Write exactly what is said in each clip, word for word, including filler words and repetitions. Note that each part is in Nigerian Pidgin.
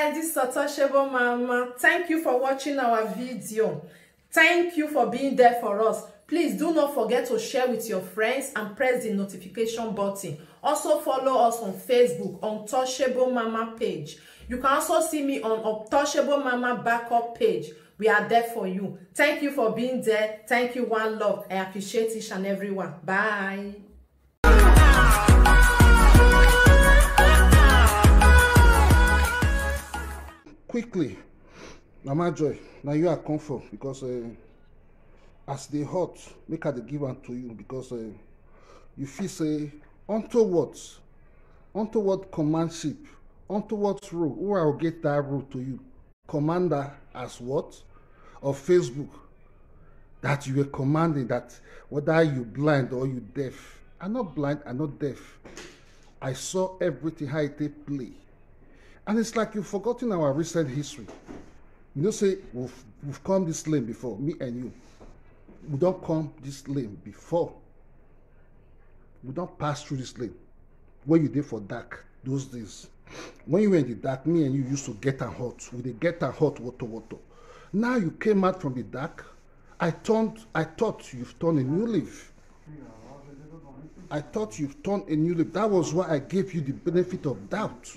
This is Untouchable Mama. Thank you for watching our video. Thank you for being there for us. Please do not forget to share with your friends and press the notification button. Also follow us on Facebook, Untouchable Mama page. You can also see me on Untouchable Mama backup page. We are there for you. Thank you for being there. Thank you, one love. I appreciate each and every one. Bye. Quickly, Mama Joy, now you are come for because uh, as they hot, make I dey give am to you because uh, you feel say unto what, unto what commandship, unto what rule, who I will get that rule to you, commander as what of Facebook that you were commanding that whether you blind or you deaf. I'm not blind, I'm not deaf. I saw everything how it take play. And it's like you've forgotten our recent history. You know, say we've, we've come this lane before, me and you. We don't come this lane before. We don't pass through this lane. When you did for dark those days, when you were in the dark, me and you used to get and hot. We did get and hot, water, water. Now you came out from the dark. I turned. I thought you've turned a new leaf. I thought you've turned a new leaf. That was why I gave you the benefit of doubt.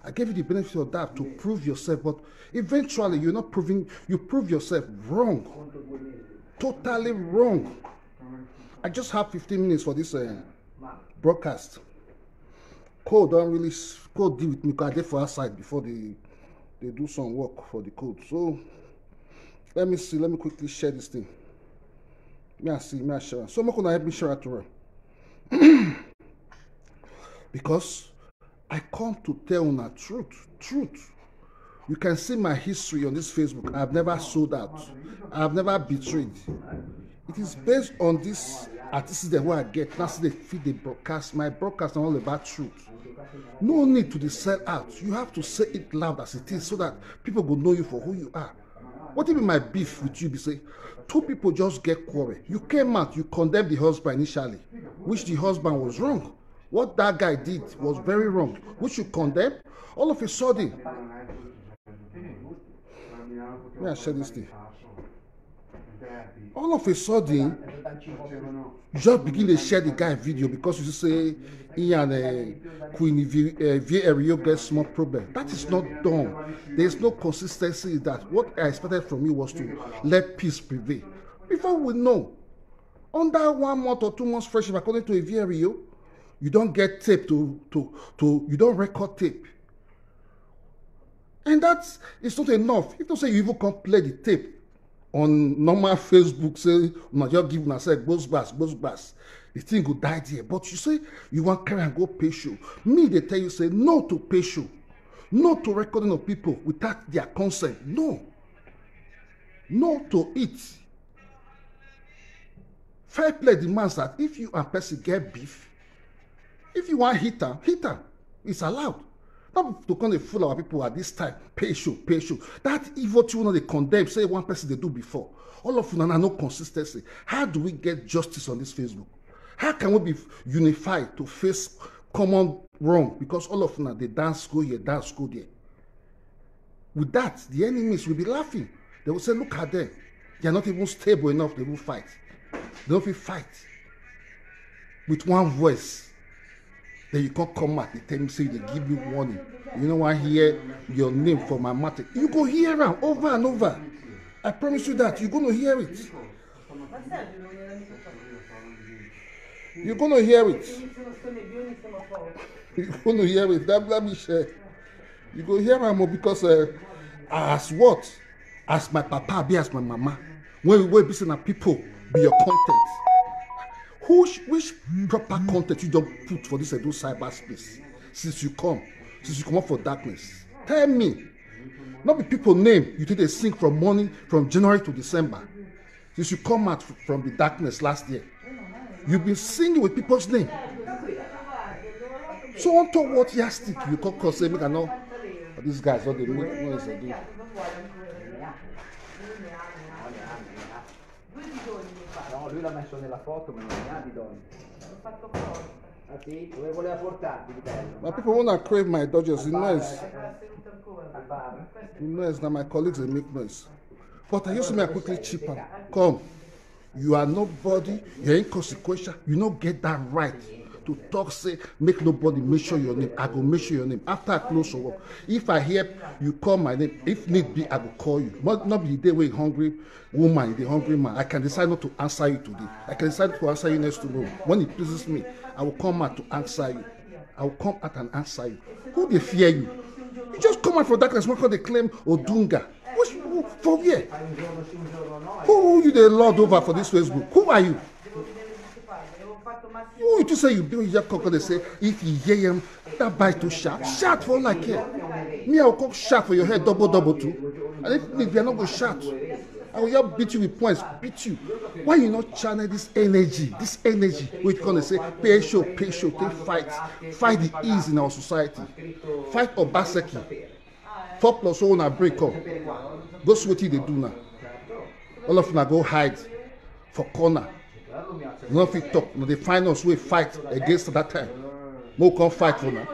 I gave you the benefit of doubt to prove yourself, but eventually you're not proving. You prove yourself wrong, totally wrong. I just have fifteen minutes for this uh, broadcast. Code don't really s- code deal with me. 'Cause I did for outside before they they do some work for the code. So let me see. Let me quickly share this thing. May I see? May I share? So Moko help me share it to her. Because I come to tell una truth, truth. You can see my history on this Facebook. I've never sold out. I've never betrayed. It is based on this artist that where I get. That's the feed they broadcast. My broadcast are all about truth. No need to dey sell out. You have to say it loud as it is so that people go know you for who you are. What if my beef with you be say two people just get quarrel? You came out, you condemn the husband initially, which the husband was wrong. What that guy did was very wrong, which you condemn. All of a sudden, may I share this thing? All of a sudden, you just begin to share the guy video because you say he and uh, Queen V, uh, V Ario get small problem. That is not done. There is no consistency in that. What I expected from you was to let peace prevail. Before we know, under one month or two months friendship, according to Aviario, you don't get tape to to to you don't record tape. And that is not enough. If you say you even come play the tape on normal Facebook, say una just give una say gbos gbas, gbos gbas, the thing go die there. But you say you want carry and go pay show. Me, they tell you say no to pay show, no to recording of people without their consent. No, no to it. Fair play demands that if you and person get beef, if you want hit am, hit am. It's allowed. Not to come dey fool our people at this time. Pay show, pay show. That evil thing we no dey condemn. Say one person they do before. All of una na no consistency. How do we get justice on this Facebook? How can we be unified to face common wrong? Because all of una they dance go here, dance go there. With that, the enemies will be laughing. They will say, "Look at them. They are not even stable enough. They will fight. They don't fit fight with one voice." Then you can't come out. They tell me say they give me warning. You know why hear your name for my mouth. You go hear am over and over. I promise you that you're gonna hear it. You're gonna hear it. You're gonna hear it. That let me share. You go hear am o because uh, as what? As my papa be as my mama. When we be saying that people be your content. Who sh- which proper content you don't put for this Edo cyberspace since you come, since you come up for darkness? Tell me. Not be people name you take dey sing from morning from January to December. Since you come out f- from the darkness last year, you've been singing with people's name. So on top what yastic you come come say make I know. These guys what they make noise again. No, lui l'ha messo nella foto, ma non ne ha bidoni. L'ho fatto apposta. Sì, dove voleva portarti di bello? My people, when I crave my dodgers, the noise, Al bar? the noise, now my colleagues they make noise. But I used to make quickly cheaper. Come, you are nobody, you're inconsequential, you no get that right to talk, say, make nobody mention your name. I go mention your name. After I close for work, if I hear you call my name, if need be, I go call you. Not, not be the day where you hungry woman, the hungry man. I can decide not to answer you today. I can decide to answer you next tomorrow. When it pleases me, I will come out to answer you. I will come out and answer you. Who they fear you? You just come out from darkness, what they claim Odunga. Which, who, for where? Who you the lord over for this Facebook? Who are you? Who you to say you do your cock? They say if you hear him, that bite to shout. Shout for all I care. Me, I'll come shout for your head double double too. And if, if you're not going to shout, I will just beat you with points, beat you. Why you not channel this energy, this energy? We gonna say pay show, pay show, take fight, fight the ease in our society, fight Obaseki. Four plus one na break up. Go see wetin dey do now. All of una go hide for corner. You no fit talk. Una dey find us wey fight against that time. Mo come fight for una.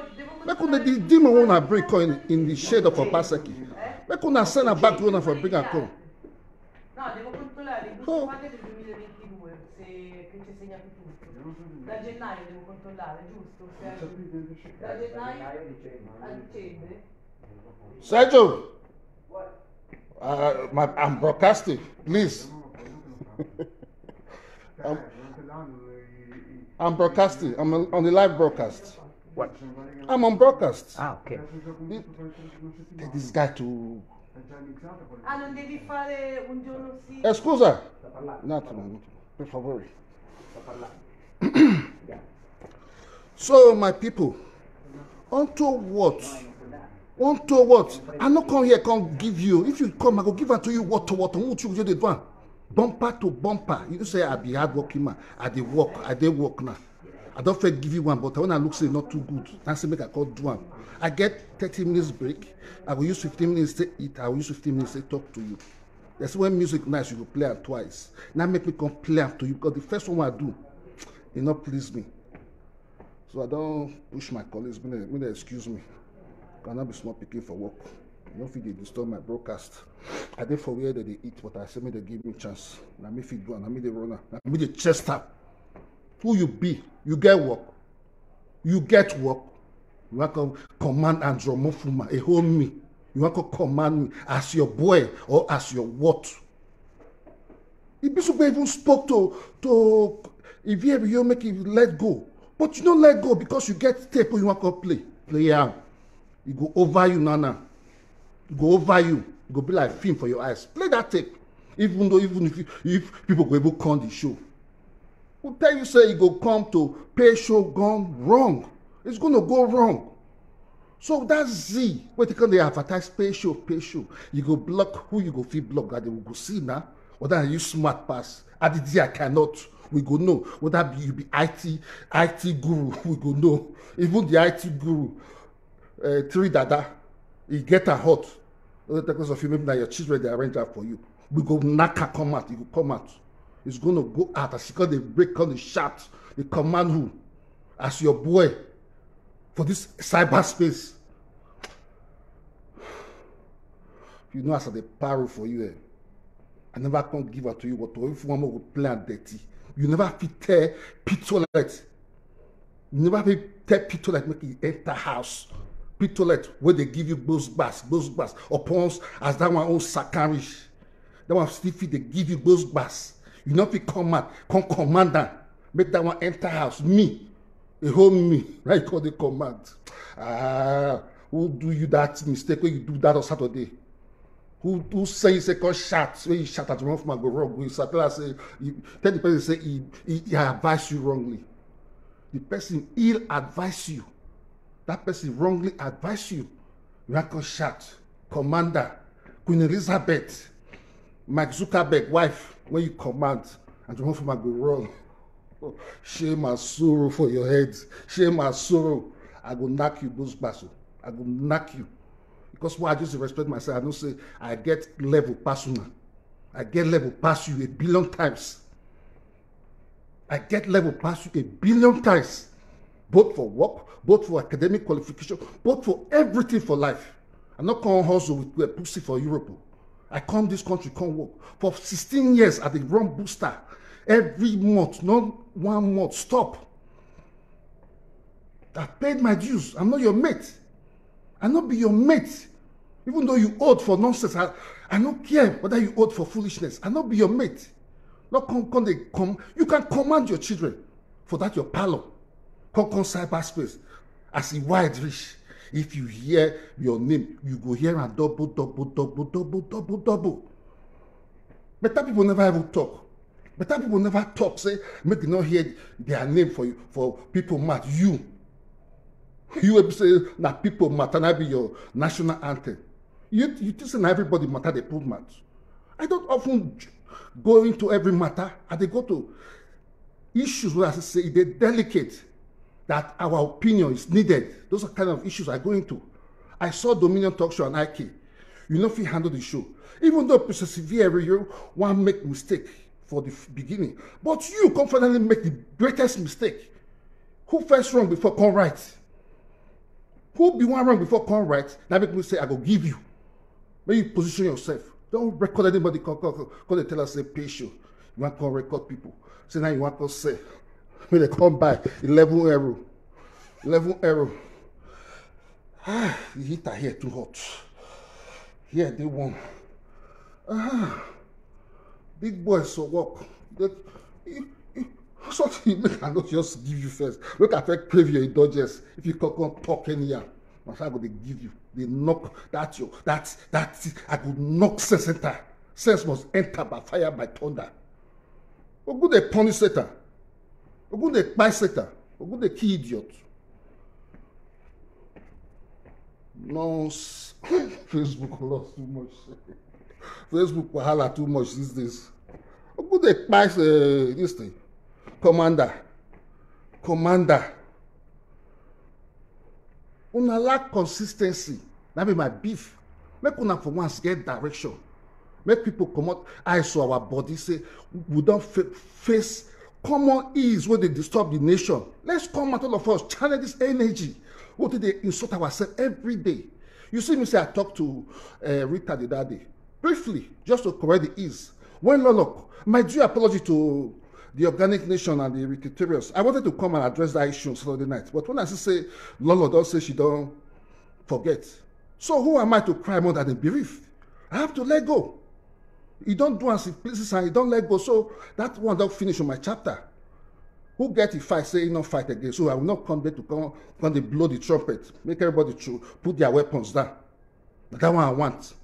Make una the demon wey una bring come in, in the shade of Obaseki. Make una send am back to una for bring am come. No, devo controllare il Oh. Gucci del duemilaventidue, se che ci segna più tutto. Da gennaio devo controllare, giusto? Se- Da gennaio a dicembre. Sergio, uh, my, I'm broadcasting, please. I'm, I'm broadcasting. I'm on on the live broadcast. What? I'm on broadcast. Ah, ok. Take this guy to. Ah, non devi fare un giorno sì. Excusa. Nothing, nothing. Per favore. So, my people, unto what? Unto what? I no come here, come give you. If you come, I go give am to you. What to what? What you dey do am? Bumper to bumper. You say I be hardworking man. I dey work. I dey work now. I don't fit give you one, but when I look say not too good, I say make I call do am. I get thirty minutes break. I will use fifteen minutes to eat. I will use fifteen minutes to talk to you. That's when music nice, you go play am twice. Now make me come play am to you because the first one I do, it not please me. So I don't push my colleagues. May they, may they excuse me. Cannot be small picking for work. You know, if they disturb my broadcast, I did for where they dey eat, but I say may they give me chance. Now me fit do, and me the runner, now me the chest up. Who you be? You get work. You get work. You want to command Andrew Mofuma, a whole me. You want to command me as your boy or as your what? If Bishop even spoke to to if you ever you make him let go, but you don't let go because you get step you want to play. Play am. It go over you, Nana. It go over you. It go be like film for your eyes. Play that tape. Even though, even if you, if people go even come the show, who tell you say you go come to pay show gone wrong? It's gonna go wrong. So that Z, what they call they advertise pay show, pay show. You go block who you go feel block that they will go see now. Or that you smart pass. At the day I cannot. We go know. Whether be, you be I T, I T guru, we go know. Even the I T guru, uh, three dada, he get a hot. Because of you, maybe now your children they arrange that for you. We go knock her come out. You go come out. It's gonna go out as she call the break on the shot. The command who, as your boy, for this cyberspace. You know as I dey paro for you, eh? I never come give her to you, but if one more go play and dirty, you never fit tell pitolet. You never fit tell pitolet make e enter house. Pitolet where they give you gbos gbas, gbos gbas. Upon as that one own sakan reach, that one still fit they give you gbos gbas. You not fit come out, come command am. Make that one enter house. Me, a whole me, like call the command. Ah, who do you that mistake when you do that on Saturday? Who who say you say come shout when you shout at one from go wrong? You start tell us say you tell the person say he, he, he advise you wrongly. The person ill advise you. That person wrongly advise you. You are come shout, Commander, Queen Elizabeth, Mark Zuckerberg wife, when you command, and the one from go wrong. Shame and sorrow for your head. Shame and sorrow. I go knock you, those basso. I go knock you. Because why I just respect myself, I know say I get level personal. I get level pass you a billion times. I get level pass you a billion times. Both for work, both for academic qualification, both for everything for life. I no come hustle with a pussy for Europe. I come this country, come work. For sixteen years, I dey run booster. Every month, not one month, stop. I paid my dues. I'm not your mate. I no be your mate. Even though you old for nonsense, I, I no care whether you old for foolishness. I no be your mate. No come, come, they come. You can command your children for that your parlor. Come, come cyberspace. As e wide reach, if you hear your name, you go hear am double, double, double, double, double, double. Better people never even talk. Better people never talk. Say, make dem no hear their name for you, for people mouth. You, you will say na people matter, na be your national anthem. You, you think say na everybody matter dey put mouth. I don't often j-, go into every matter. I dey go to issues where I say e dey delicate, that our opinion is needed. Those are kind of issues I go into. I saw Dominion Talk Show and I K. You no fit handle the show. Even though Princess Sylvia Erio wan make mistake for the f-, beginning, but you come finally make the greatest mistake. Who first wrong before come right? Who be one wrong before come right? That make me say I go give you. Make you position yourself. Don't record anybody. Come, come, come, come dey tell us say pay show. You wan come record people. Say now you wan come sell. Make dem come buy eleven euro. Eleven euro. Ah, the heater here too hot. Here dey warm. Ah, big boys for work. They, you, you, something make I no just give you first. Make I first crave your indulgence. If you come, come talk anyhow, na so I go dey give you. Dey knock that your, that, that, I go knock sense enter. Sense must enter by fire, by thunder. Ogun dey punish Satan. Ogun dey kpai Satan. Ogun dey kill idiot. No, Facebook lost too much. Facebook wahala too much these days. Ogun dey kpai, uh, this thing. Commander. Commander. Una lack consistency. That be my beef. Make una for once get direction. Make people comot eyes for our body. Say we don fa-, face common ills wey dey disturb the nation. Let's come out, all of us, channel this energy wey dey insult ourselves every day. You see me say I talk to, uh, Rita the other day, briefly, just to correct the ills. When Lolok, my due apology to the Organic Nation and the Ricketerians. I wanted to come and address that issue on Saturday night, but when I see say Lolo don say she don forget, so who am I to cry more than a bereaved? I have to let go. He don do as he pleases and he don let go. So that one don finish on my chapter. Who get the fight say he no fight again? So I will not come there to come, come dey blow the trumpet, make everybody to put their weapons down. Na that one I want.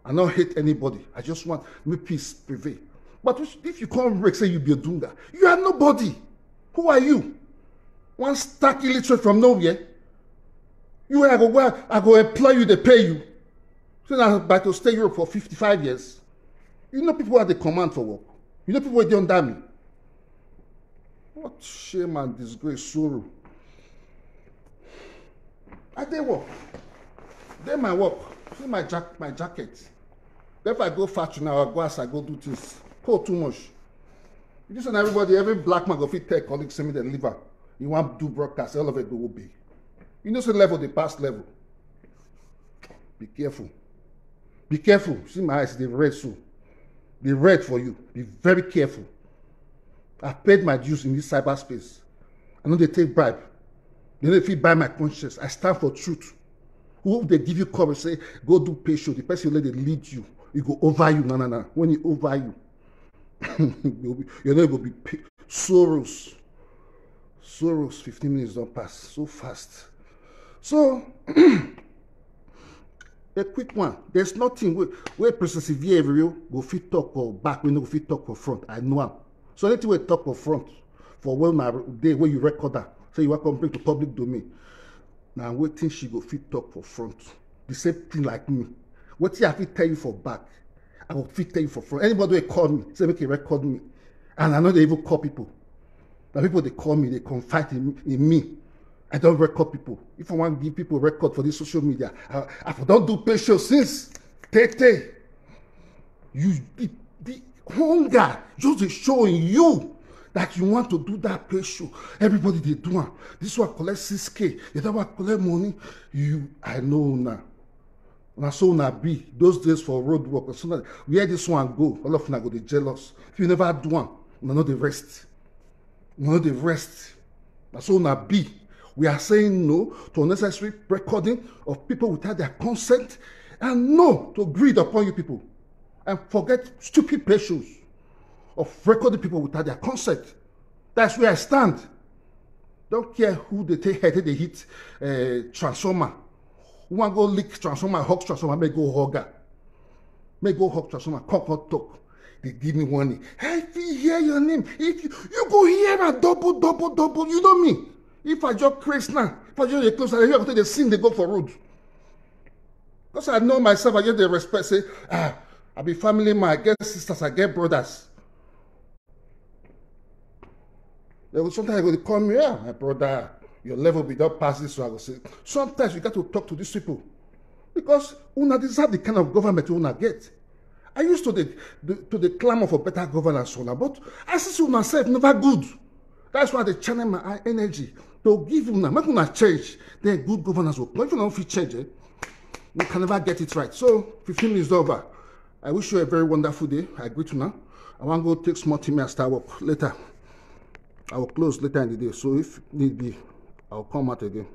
I no hate anybody. I just want make peace prevail. But if, if you come break, say you be Odunga, you are nobody. Who are you? One stark illiterate from nowhere. You, I go, well, I go employ you, they pay you. So now, by to stay Europe for fifty-five years, you know people are the command for work. You know people wey dey under me. What shame and disgrace, sorrow. I dey work. Dey my work. See my jack-, my jacket. If I go factory now, I go as I go do things. Cold too much. You know say na everybody, every black man go fit tell colleague say make dem leave am. You wan do broadcast, all of it go obey. You know say level dey pass level. Be careful. Be careful. See my eyes, they red so. They red for you. Be very careful. I paid my dues in this cyberspace. I no dey take bribe. They no fit buy my conscience. I stand for truth. Who dey give you courage, say, "Go do pay show"? The person wey dey lead you, e go over you. No, no, no. When e over you, you go be, your name go be pay-, Soros. Soros, fifteen minutes don pass. So fast. So, a quick one. There's nothing wey, wey Princess Evie Erio go fit talk for back, wey no go fit talk for front. I know am. So anything wey talk for front, for when una dey, wey you record am, say you wan come bring to public domain, na wetin she go fit talk for front. The same thing like me. Wetin I fit tell you for back, I go fit tell you for front. Anybody wey call me, say make e record me. And I no dey even call people. Na people dey call me, dey confide in, in me. I don record people. If I wan give people record for this social media, I, I for don do pay show since tey tey. You, the, the hunger just dey show in you. That you want to do that pay show. Everybody dey do am. This one collect six k, the other one collect money. You, I know now. Na so una be. Those days for road work, so that where this one go, all of una go dey jealous. If you never do am, una no dey rest. Una no dey rest. Na so una be. We are saying no to unnecessary recording of people without their consent, and no to greed upon you people. And forget stupid pay shows of recording people without their consent. That's where I stand. Don't care who dey take head, dey hit uh, transformer. Who wan go lick transformer, hug transformer, make go hug her. Make go hug transformer, come come talk. Dey give me warning. If you hear your name, if you, you go hear am double, double, double. You know me. If I just craze now, if I just dey close, I hear I go take dey sing, dey go for road. Because I know myself, I get the respect. Say, ah, I be family man, I get sisters, I get brothers. They go sometimes they go dey call me, yeah, my brother, your level be don pass this one. I go say, sometimes you got to talk to these people because una deserve the kind of government una get. I used to the, the to the clamor for better governance, una, but I see say una sef never good. That's why I dey channel my eye energy to give una, make una change. Then good governance will come. If you no fit change, eh, you can never get it right. So fifteen minutes over. I wish you a very wonderful day. I greet una. I wan go take small thing, make I start work later. I will close later in the day. So if need be, I will come out again.